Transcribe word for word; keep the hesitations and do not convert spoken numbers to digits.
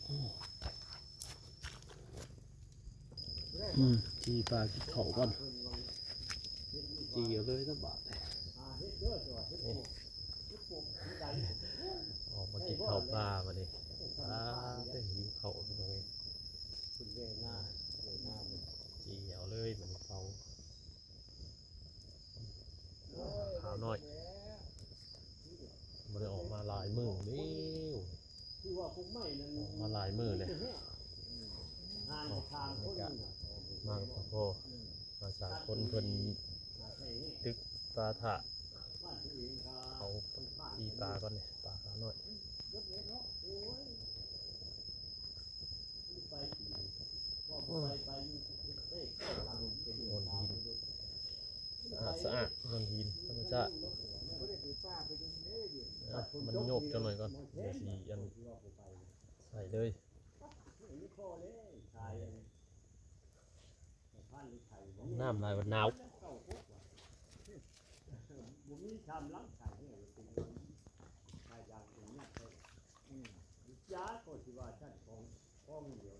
อืม จีปลากินข้าวก่อน จีเอาเลยนะบาด นี่ ออกมากินข้าวปลามาดิ อ่า ได้หิวข้าวพี่น้องเอ้ย จีเอาเลยมันเผา ขาวน้อย บ่ได้ออกมาหลายมื้อแล้ว คือว่าพวกไม้นั้น ออกมาหลายมื้อเลย ทางทางคนน่ะ มากับพ่อ มาสามคนเพิ่นตึกปลาถา บ้านตัวเองครับ เอาจีปลาก่อนเนี่ย ปลาขาวน้อย รถเล็กเนาะ โอ้ย ไปอยู่ ก็ไป ไปอยู่ เฮ้ย เข้าทางเป็น โอนหิน สะอาดสะอาด โอนหิน ธรรมชาติ บ่ได้ไปป่าไปดูเด้อเดี๋ยว อ่ะ มันโยกจังหน่อยก่อน เดี๋ยวสิอัน ใส่เลย อันนี้ข้อเลย ถ่าย น้ำลายวันหนาว บ่มีชามล้างถ่ายเนี่ย เป็นเงิน ถ่ายยางเป็นเงินเท่าไหร่ อืม ยาก็สิว่าท่านของ ของเดียว